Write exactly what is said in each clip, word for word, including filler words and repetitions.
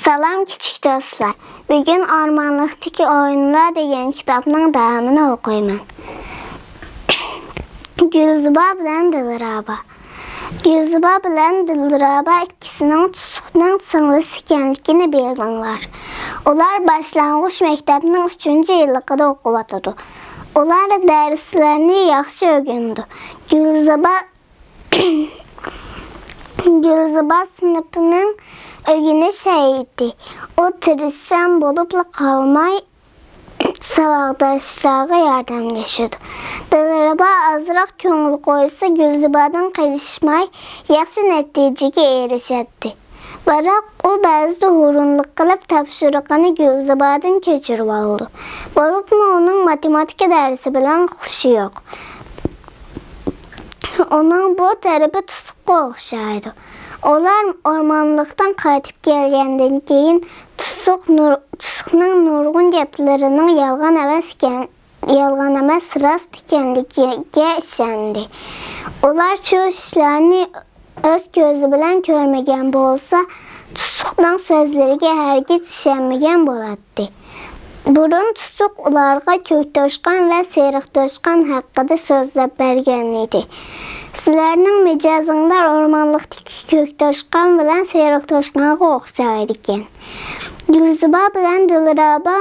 سالام كىچىك دوستلار. بۈگۈن ئورمانلىقتىكى ئويۇنلار دېگەن كىتابنىڭ داۋامىنى ئوقۇيمەن. گۈلزىبا بىلەن دىلرابا. گۈلزىبا بىلەن دىلرابا ئىككىسىنىڭ تۇسۇقنىڭ سىڭلىسى ئىكەنلىكىنى بىلدىڭلار. ئۇلار باشلانغۇچ مەكتەپنىڭ ئۈچىنچى يىللىقىدا ئوقۇۋاتىدۇ. ئۇلار دەرسلەرنى ياخشى ئۆگىنىدۇ. گۈلزىبا گۈلزىبا سىنىپنىڭ ئۆگىنىش ھەيئىتى. ئۇ تىرىشچان بولۇپلا قالماي، ساۋاقداشلارغا ياردەملىشىدۇ. دىلرەبا ئازراق كۆڭۈل قويسا، گۈلزىبادىن قېلىشماي، ياخشى نەتىجىگە ئېرىشەتتى. بىراق ئۇ بەزىدە ھۇرۇنلۇق قىلىپ، تاپشۇرۇقىنى گۈلزىبادىن كۆچۈرۈۋالىدۇ. بولۇپمۇ ئۇنىڭ ماتېماتىكا دەرسى بىلەن خۇشى يوق. ئۇنىڭ بۇ تەرىپى تۇسۇققا ئوخشايدۇ. ئۇلار ئورمانلىقتىن قايتىپ كەلگەندىن كېيىن، تۇسۇق نۇر-، تۇسۇقنىڭ نۇرغۇن گەپلىرىنىڭ يالغان ئەمەس ئىكەن-، يالغان ئەمەس، راست ئىكەنلىكىگە ئىشەندى. ئۇلار شۇ ئىشلارنى ئۆز كۆزى بىلەن كۆرمىگەن بولسا، تۇسۇقنىڭ سۆزلىرىگە ھەرگىز ئىشەنمىگەن بولاتتى. بۇرۇن تۇسۇق ئۇلارغا كۆك توشقان ۋە سېرىق توشقان ھەققىدە سۆزلەپ بەرگەن ئىدى. سىلەرنىڭ مىجەزىڭلار ئورمانلىقتىكى كۆك توشقان بىلەن سېرىق توشقانغا ئوخشايدىكەن. گۈلزىبا بىلەن دىلرابا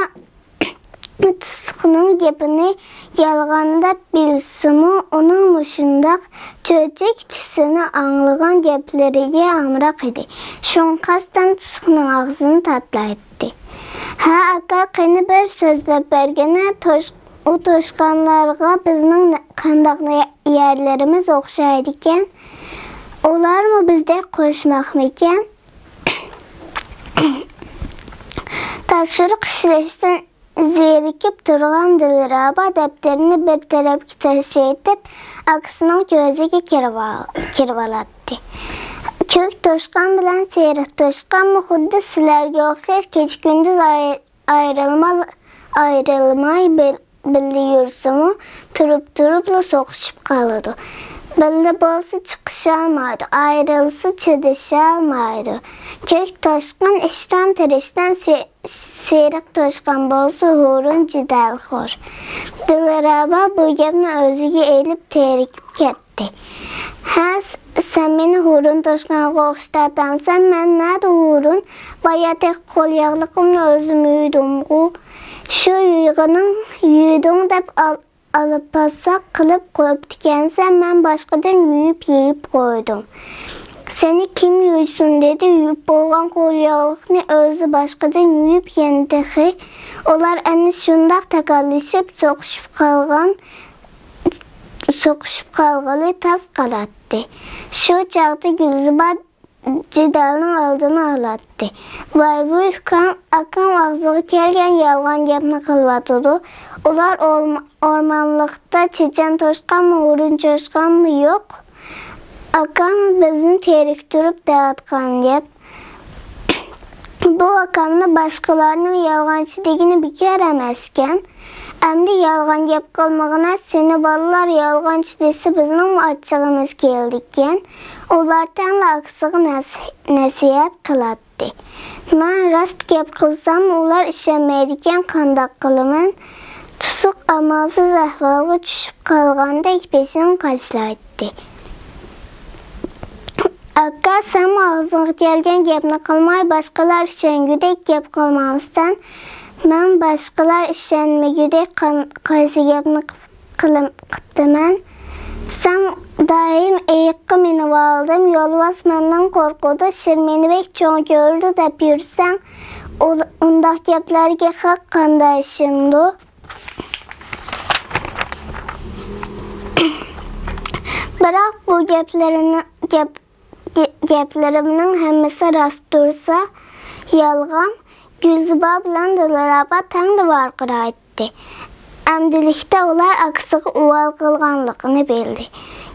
تۇسۇقنىڭ گېپىنى يالغان دەپ بىلسىمۇ، ئۇنىڭ مۇشۇنداق چۆچەك تۈسىنى ئاڭلىغان گەپلىرىگە ئامراق ئىدى. شۇڭا قەستەن تۇسۇقنىڭ ئاغزىنى تاتلايتتى. ھە، ئاكا، قېنى بىر سۆزلەپ بەرگىنە، توش-، ئۇ توشقانلارغا بىزنىڭ نە-، قانداق نە-، يەرلىرىمىز ئوخشايدىكەن؟ ئۇلارمۇ بىزدەك قوشماقمىكەن؟ تاپشۇرۇق ئىشلەشتىن زېرىكىپ تۇرغان دىلرەبا دەپتىرىنى بىر تەرەپكە تاشلىۋېتىپ، ئاكىسىنىڭ كۆزىگە كىرىۋال-، كىرىۋالاتتى. كۆك توشقان بىلەن سېرىق توشقانمۇ خۇددى سىلەرگە ئوخشاش كېچە-كۈندۈز ئاي-، ئايرىلما-، ئايرىلماي بىر بىللە يۈرسىمۇ، تۇرۇپ-تۇرۇپلا سوقۇشۇپ قالىدۇ. بىللە بولسا چىقىشالمايدۇ، ئايرىلسا چىدىشالمايدۇ. كۆك توشقان ئىشتان تىرىشتان، سېرىق توشقان بولسا ھۇرۇن جېدەلخور. دىلرەبا بۇ گەپنى ئۆزىگە ئېلىپ تېرىكىپ كەتتى. ھە، سەن مېنى ھۇرۇن توشقانغا ئوخشىتىۋاتامسەن؟ مەن نەدە ھۇرۇن؟ بايا تېخى قول ياغلىقىمنى ئۆزۈم يۇيدۇمغۇ. شۇ يۇيغىنىڭ يۇيدۇڭ دەپ ئال-، ئالىپاساق قىلىپ قويۇپتىكەنسەن، مەن باشقىدىن يۇيۇپ يېيىپ قويدۇم. سېنى كىم يۇيسۇن دېدى، يۇيۇپ بولغان قول ياغلىقنى ئۆزى باشقىدىن يۇيۇپ يەنە تېخى. ئۇلار ئەنە شۇنداق تاكاللىشىپ سوقۇشۇپ قالغان، سوقۇشۇپ قالغىلى تاس قالاتتى. شۇ چاغدا گۈلزىبا جېدەلنىڭ ئالدىنى ئالاتتى. ۋاي ۋۇي ئۇكام، ئاكام ئاغزىغا كەلگەن يالغان گەپنى قىلىۋاتىدۇ. ئۇلار ئورما-، ئورمانلىقتا چېچەن توشقانمۇ، ھۇرۇن توشقانمۇ يوق. ئاكام بىزنى تېرىكتۈرۈپ دەۋاتقان گەپ. بۇ ئاكامنى باشقىلارنىڭ يالغانچى دېگىنى بىكار ئەمەسكەن. ئەمدى يالغان گەپ قىلمىغىنە، سېنى بالىلار يالغانچى دېسە، بىزنىڭمۇ ئاچچىقىمىز كېلىدىكەن. ئۇلار تەڭلا ئاكىسىغا نەس-، نەسىھەت قىلاتتى. مەن راست گەپ قىلسام، ئۇلار ئىشەنمەيدىكەن، قانداق قىلىمەن؟ تۇسۇق ئامالسىز ئەھۋالغا چۈشۈپ قالغاندەك بېشىنى قاشلايتتى. ئاكا، سەنمۇ ئاغزىڭغا كەلگەن گەپنى قىلماي، باشقىلار ئىشەنگۈدەك گەپ قىلمامسەن؟ مەن باشقىلار ئىشەنمىگۈدەك قان-، قايسى گەپنى قىپ-، قىلىم-، قىپتىمەن؟ سەن دائىم ئېيىققا مىنىۋالدىم، يولۋاس مەندىن قورقىدۇ، شىر مېنى بەك چوڭ كۆرىدۇ دەپ يۈرسەڭ، ئۇل-، ئۇنداق گەپلەرگە خەق قانداق ئىشىنىدۇ؟ بىراق بۇ گەپلىرىنى، گەپ-، گە-، گەپلىرىمنىڭ ھەممىسى راست تۇرسا، يالغان، گۈلزىبا بىلەن دىلرەبا تەڭلا ۋارقىرايتتى. ئەمدىلىكتە ئۇلار ئاكىسىغا ئۇۋال قىلغانلىقىنى بىلدى.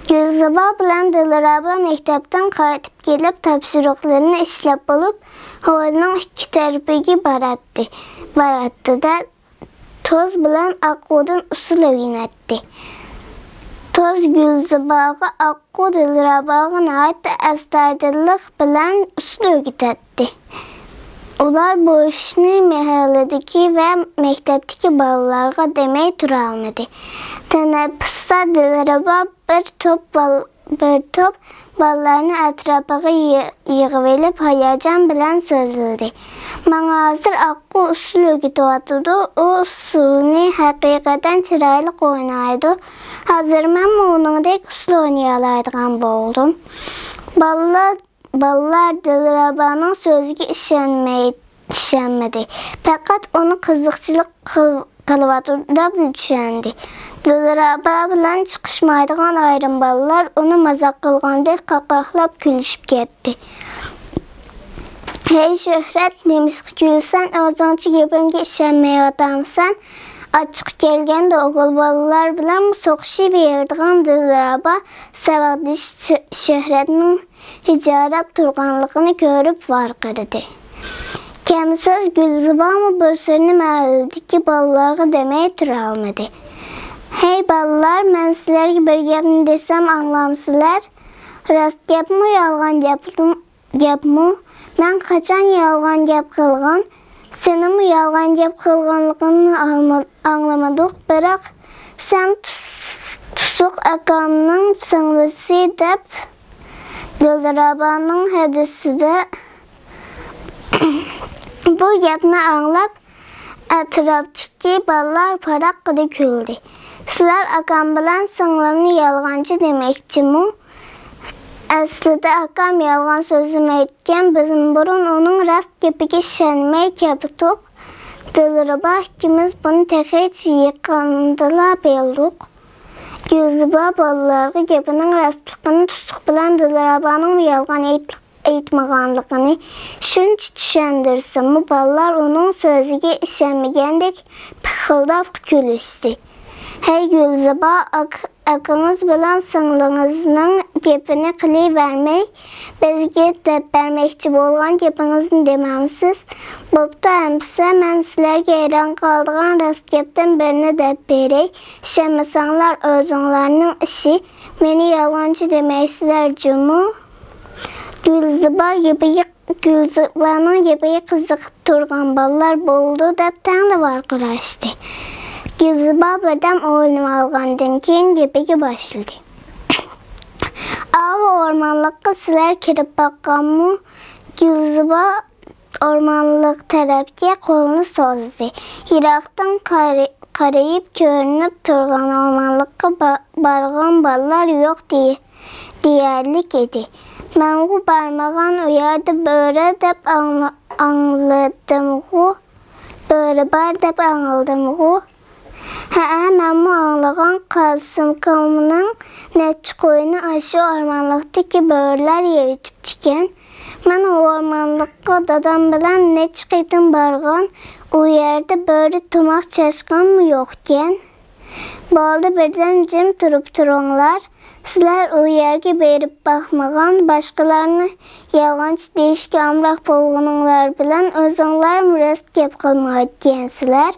گۈلزىبا بىلەن دىلرەبا مەكتەپتىن قايتىپ كېلىپ، تاپشۇرۇقلىرىنى ئىشلەپ بولۇپ، ھويلىنىڭ ئىككى تەرىپىگە باراتتى. باراتتى-دە، توز بىلەن ئاققۇدىن ئۇسسۇل ئۆگىنەتتى. توز گۈلزىباغا، ئاققۇ دىلرەباغا ناھايىتى ئەستايىدىللىق بىلەن ئۇسسۇل ئۆگىتەتتى. ئۇلار بۇ ئىشنى مەھەللىدىكى ۋە مەكتەپتىكى بالىلارغا دېمەي تۇرالمىدى. تەنەپپۇستا دىلرەبا بىر توپ بال-، بىر توپ بالىلارنى ئەتراپىغا يى-، يىغىۋېلىپ، ھاياجان بىلەن سۆزلىدى. ماڭا ھازىر ئاققۇ ئۇسسۇل ئۆگىتىۋاتىدۇ. ئۇ ئۇسسۇلنى ھەقىقەتەن چىرايلىق ئوينايدۇ. ھازىر مەنمۇ ئۇنىڭدەك ئۇسسۇل ئوينىيالايدىغان بولدۇم. بالىلار، بالىلار دىلرەبانىڭ سۆزىگە ئىشەنمەي، ئىشەنمىدى. پەقەت ئۇنى قىزىقچىلىق قىل-، قىلىۋاتىدۇ دەپ چۈشەندى. دىلرەبا بىلەن چىقىشمايدىغان ئايرىم بالىلار ئۇنى مازاق قىلغاندەك قاقاقلاپ كۈلۈشۈپ كەتتى. ھەي شۆھرەت، نېمىشقا كۈلىسەن؟ ئۆزۈڭچە گېپىمگە ئىشەنمەيۋاتامسەن؟ ئاچچىقى كەلگەندە ئوغۇل بالىلار بىلەن سوقۇشۇۋېرىدىغان دىلرەبا ساۋاقدىشى شۆ-، شۆھرەتنىڭ ھىجايراپ تۇرغانلىقىنى كۆرۈپ ۋارقىرىدى. كەمسۆز گۈلزىبامۇ بۇ سىرنى مەھەللىدىكى بالىلارغا دېمەي تۇرالمىدى. ھەي بالىلار، مەن سىلەرگە بىر گەپنى دېسەم ئاڭلامسىلەر؟ راست گەپمۇ، يالغان گەپمۇ؟ گەپمۇ؟ مەن قاچان يالغان گەپ قىلغان؟ سېنىڭمۇ يالغان گەپ قىلغانلىقىڭنى ئاڭلىما-، ئاڭلىمىدۇق، بىراق سەن تۇ-، تۇسۇق ئاكامنىڭ سىڭلىسى دەپ دىلرەبانىڭ ھەدىسىدە بۇ گەپنى ئاڭلاپ، ئەتراپتىكى بالىلار پاراققىدە كۈلدى. سىلەر ئاكام بىلەن سىڭلىمنى يالغانچى دېمەكچىمۇ؟ ئەسلىدە ئاكام يالغان سۆزلىمەيدىكەن، بىزمۇ بۇرۇن ئۇنىڭ راست گېپىگە ئىشەنمەي كەپتۇق. دىلرەبا ئىككىمىز بۇنى تېخىچە يېقىندىلا بىلدۇق. گۈلزىبا بالىلارغا گېپىنىڭ راستلىقىنى، تۇسۇق بىلەن دىلرەبانىڭمۇ يالغان ئېيتلىق-، ئېيتمىغانلىقىنى شۇنچە چۈشەندۈرسىمۇ، بالىلار ئۇنىڭ سۆزىگە ئىشەنمىگەندەك پىخىلداپ كۈلۈشتى. ھەي گۈلزىبا، ئاك-، ئاكىڭىز بىلەن سىڭلىڭىزنىڭ گېپىنى قىلىۋەرمەي، بىزگە دەپ بەرمەكچى بولغان گېپىڭىزنى دېمەمسىز؟ بوپتۇ ئەمىسە، مەن سىلەرگە ھەيران قالىدىغان راست گەپتىن بىرنى دەپ بېرەي. ئىشەنمىسەڭلار، ئۆزۈڭلارنىڭ ئىشى. مېنى يالغانچى دېمەيسىلەر جۇمۇ؟ گۈلزىبا گېپىگە، گۈلزىبانىڭ گېپىگە قىزىقىپ تۇرغان بالىلار بولدى دەپ تەڭلا ۋارقىراشتى. گۈلزىبا بىردەم ئويلىنىۋالغاندىن كېيىن گېپىگە باشلىدى. ئاۋۇ ئورمانلىققا سىلەر كىرىپ باققانمۇ؟ گۈلزىبا ئورمانلىق تەرەپكە قولىنى سوزدى. يىراقتىن قارا-، قارىيىپ كۆرۈنۈپ تۇرغان ئورمانلىققا با-، بارغان بالىلار يوق دېيە-، دېيەرلىك ئىدى. مەنغۇ بارمىغان، ئۇ يەردە بۆرە دەپ ئاڭلا-، ئاڭلىدىمغۇ؟ بۆرە بار دەپ ئاڭلىدىمغۇ؟ ھەئە، مەنمۇ ئاڭلىغان، قاسىمكامنىڭ نەچچە قويۇنى ئاشۇ ئورمانلىقتىكى بۆرىلەر يەۋېتىپتىكەن. مەن ئۇ ئورمانلىققا دادام بىلەن نەچچە قېتىم بارغان، ئۇ يەردە بۆرە، تۇماق، چاشقانمۇ يوقكەن. بولدى، بىردەم جىم تۇرۇپ تۇرۇڭلار. سىلەر ئۇ يەرگە بېرىپ باقمىغان، باشقىلارنى يالغانچى دېيىشكە ئامراق بولغىنىڭلار بىلەن ئۆزۈڭلارمۇ راست گەپ قىلمايدىكەنسىلەر.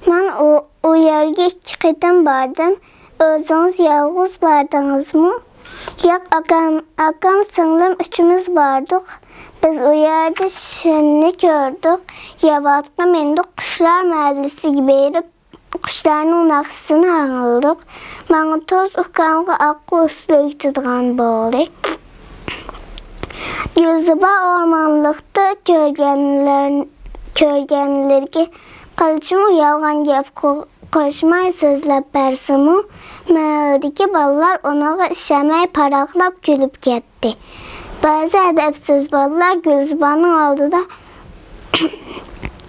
مەن ئۇ، ئۇ يەرگە ئىككى قېتىم باردىم. ئۆزىڭىز يالغۇز باردىڭىزمۇ؟ ياق، ئاكام، ئاكام، سىڭلىم ئۈچىمىز باردۇق. بىز ئۇ يەردە شىرنى كۆردۇق، ياۋاتقا مىندۇق، قۇشلار مەھەللىسىگە بېرىپ، قۇشلارنىڭ ناخشىسىنى ئاڭلىدۇق. ماڭا توز ئۇكامغا ئاققۇ ئۇسسۇل ئۆگىتىدىغان بولدى. گۈلزىبا ئورمانلىقتا كۆرگەنلەر-، كۆرگەنلىرىگە قىلچىمۇ يالغان گەپ قو-، قوشماي سۆزلەپ بەرسىمۇ، مەھەللىدىكى بالىلار ئۇنىڭغا ئىشەنمەي پاراقلاپ كۈلۈپ كەتتى. بەزى ئەدەپسىز بالىلار گۈلزىبانىڭ ئالدىدا،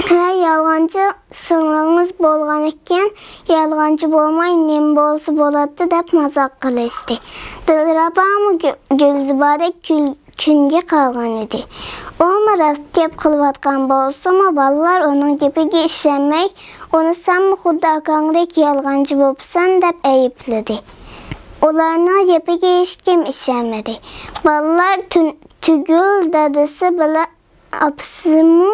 ھە، يالغانچى سىڭلىڭىز بولغان ئىكەن، يالغانچى بولماي نېمە بولسا بولاتتى دەپ مازاق قىلىشتى. دىلرەبامۇ گۈ-، گۈلزىبادەك كۈل-، كۈنگە قالغان ئىدى. ئۇمۇ راست گەپ قىلىۋاتقان بولسىمۇ، بالىلار ئۇنىڭ گېپىگە ئىشەنمەي، ئۇنى سەنمۇ خۇددى ئاكاڭدەك يالغانچى بوپسەن دەپ ئەيىبلىدى. ئۇلارنىڭ گېپىگە ھېچكىم ئىشەنمىدى. بالىلار تۈن-، تۈگۈل دادىسى بىلەن ئاپىسىمۇ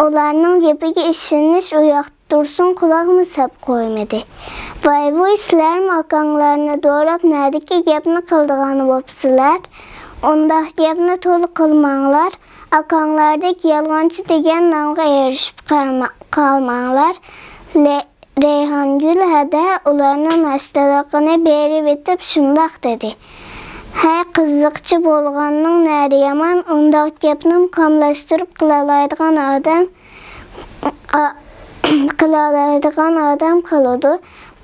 ئۇلارنىڭ گېپىگە ئىشىنىش ئۇياقتا تۇرسۇن قۇلاقمۇ سەپ قويمىدى. ۋاي-ۋۇي، سىلەرمۇ ئاكاڭلارنى دوراپ نەدىكى گەپنى قىلىدىغان بوپسىلەر؟ ئۇنداق گەپنى تولا قىلماڭلار. ئاكاڭلاردەك يالغانچى دېگەن نامغا ئېرىشىپ قالما-، قالماڭلار. لە-، رەيھانگۈل ھەدە ئۇلارنىڭ ناشتىلىقىنى بېرىۋېتىپ شۇنداق دېدى: «ھەي، قىزىقچى بولغاننىڭ نەدە يامان، ئۇنداق گەپنىمۇ قاملاشتۇرۇپ قىلالايدىغان ئادەم، ئا-، قىلالايدىغان ئادەم قالىدۇ.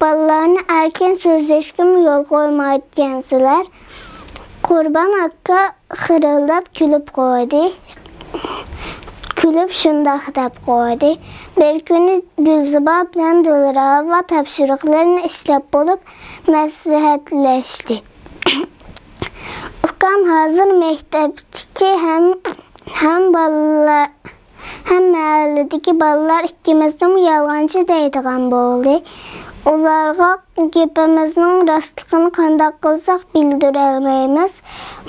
بالىلارنى ئەركىن سۆزلەشكىمۇ يول قويمايدىكەنسىلەر.» قۇربان ئاكا خىرىلداپ كۈلۈپ قويدى. كۈلۈپ شۇنداق دەپ قويدى: «بىر كۈنى گۈلزىبا بىلەن دىلرەبا تاپشۇرۇقلىرىنى ئىشلەپ بولۇپ مەسلىھەتلەشتى. ئۇكام ھازىر مەكتەپتىكى ھەم، ھەم بالىلار، ھەم مەھەللىدىكى بالىلار ئىككىمىزنىمۇ يالغانچى دەيدىغان بولدى. ئۇلارغا گېپىمىزنىڭ راستلىقىنى قانداق قىلساق بىلدۈرەلمەيمىز.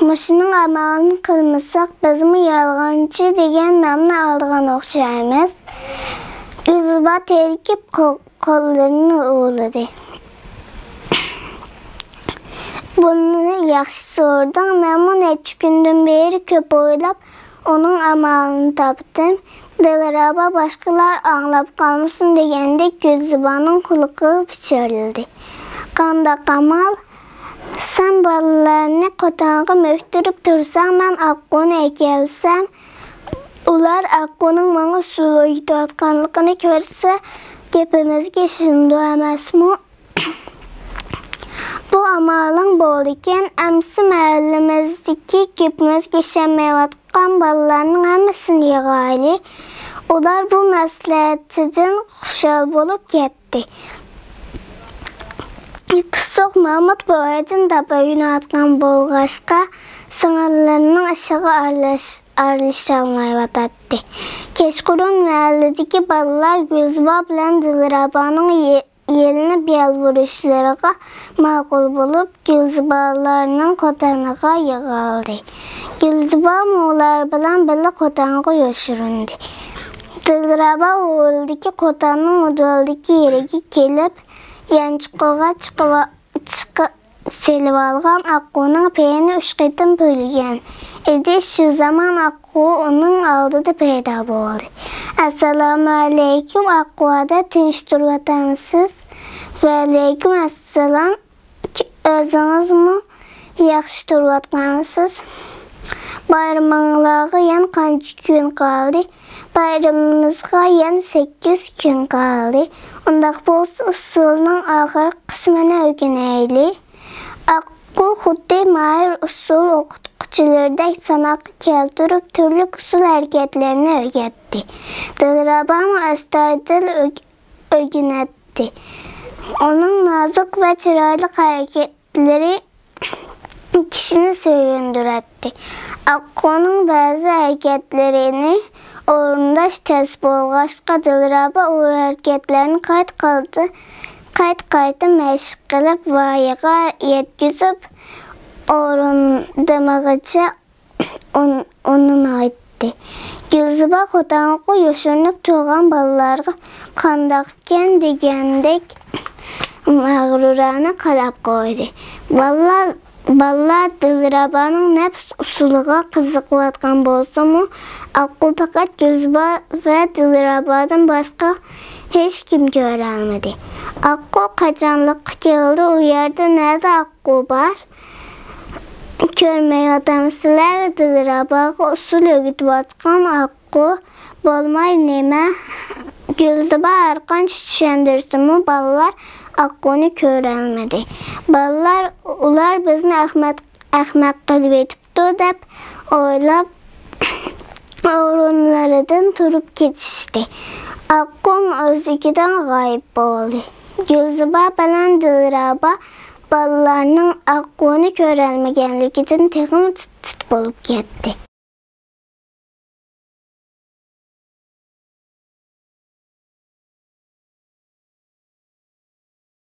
مۇشۇنىڭ ئامالىنى قىلمىساق، بىزمۇ يالغانچى دېگەن نامنى ئالىدىغان ئوخشايمىز.» گۈلزىبا تېلىكىپ قو-، قوللىرىنى ئۇۋىلىدى. «بۇنى ياخشى سورىدىڭ. مەنمۇ نەچچە كۈندىن بېرى كۆپ ئويلاپ، ئۇنىڭ ئامالىنى تاپتىم.» دىلرەبا باشقىلار ئاڭلاپ قالمىسۇن دېگەندەك گۈلزىبانىڭ قۇلىقىغا پىچىرلىدى: «قانداق ئامال؟ سەن بالىلارنى قوتانغا مۆكتۈرۈپ تۇرساڭ، مەن ئاققۇنى ئەكەلسەم، ئۇلار ئاققۇنىڭ ماڭا ئۇسسۇل ئۆگىتىۋاتقانلىقىنى كۆرسە، گېپىمىزگە ئىشىنىدۇ ئەمەسمۇ؟» «بۇ ئامالىڭ بولىدىكەن. ئەمسە مەھەللىمىزدىكى گېپىمىزگە ئىشەنمەيۋاتقان بالىلارنىڭ ھەممىسىنى يىغايلى.» ئۇلار بۇ مەسلىھەتتىن خۇشال بولۇپ كەتتى. تۇسۇق مامۇت بوۋايدىن داپ ئۆگىنىۋاتقان بولغاچقا، سىڭىللىرىنىڭ ئىشىغا ئارىلاش-، ئارىلىشالمايۋاتاتتى. كەچقۇرۇن مەھەللىدىكى بالىلار گۈلزىبا بىلەن دىلرەبانىڭ يې-، يېلىنىپ يالۋۇرۇشلىرىغا ماقۇل بولۇپ، گۈلزىبالارنىڭ قوتانىغا يىغىلدى. گۈلزىبامۇ ئۇلار بىلەن بىللە قوتانغا يوشۇرۇندى. دىلرەبا ھويلىدىكى قوتاننىڭ ئۇدۇلىدىكى يېرىگە كېلىپ، يانچۇقىغا چىقىۋا-، چىقى-، سېلىۋالغان ئاققۇنىڭ پېيىنى ئۈچ قېتىم پۈۋلىگەن ئىدى. شۇ زامان ئاققۇ ئۇنىڭ ئالدىدا پەيدا بولدى. «ئەسسالامۇئەلەيكۇم، ئاققۇ ھەدە، تىنچ تۇرۇۋاتامسىز؟» «ۋەئەلەيكۇم ئەسسالام، ئۆزىڭىزمۇ ياخشى تۇرۇۋاتقانسىز؟ بايرىمىڭلارغا يەنە قانچە كۈن قالدى؟» «بايرىمىمىزغا يەنە سەككىز كۈن قالدى. ئۇنداق بولسا، ئۇسسۇلنىڭ ئاخىرقى قىسمىنى ئۆگىنەيلى.» ئاققۇ خۇددى ماھىر ئۇسسۇل ئوقۇتقۇچىلىرىدەك ساناققا كەلتۈرۈپ، تۈرلۈك ئۇسسۇل ھەرىكەتلىرىنى ئۆگەتتى. دىلرەبامۇ ئەستايىدىل ئۆگ-، ئۆگىنەتتى. ئۇنىڭ نازۇك ۋە چىرايلىق ھەرىكەتلىرى كىشىنى سۆيۈندۈرەتتى. ئاققۇنىڭ بەزى ھەرىكەتلىرىنى ئورۇنداش تەس بولغاچقا، دىلرەبا ئۇ ھەرىكەتلەرنى قايتا-قايتا، قايتا-قايتا مەشىق قىلىپ، ۋايىغا يەتكۈزۈپ، ئورۇندىمىغىچە ئۇن-، ئۇنىمايتتى. گۈلزىبا قوتانغا يوشۇرۇنۇپ تۇرغان بالىلارغا قانداقكەن دېگەندەك مەغرۇرانە قاراپ قويدى. بالىلار، بالىلار دىلرەبانىڭ نەپىس ئۇسسۇلىغا قىزىقىۋاتقان بولسىمۇ، ئاققۇ پەقەت گۈلزىبا ۋە دىلرەبادىن باشقا ھېچكىم كۆرەلمىدى. ئاققۇ قاچانلىققا كېلىدۇ، ئۇ يەردە نەدە ئاققۇ بار؟ كۆرمەيۋاتامسىلەر، دىلرەباغا ئۇسسۇل ئۆگىتىۋاتقان ئاققۇ بولماي نېمە؟ گۈلزىبا ھەرقانچە چۈشەندۈرسىمۇ، بالىلار ئاققۇنى كۆرەلمىدى. بالىلار، ئۇلار بىزنى ئەخمەق، ئەخمەق قىلىۋېتىپتۇ دەپ ئويلاپ، ئورۇنلىرىدىن تۇرۇپ كېتىشتى. ئاققۇم ئۆزلۈكىدىن غايىب بولدى. گۈلزىبا بىلەن دىلرەبا بالىلارنىڭ ئاققۇنى كۆرەلمىگەنلىكىدىن تېخىمۇ تىت-تىت بولۇپ كەتتى.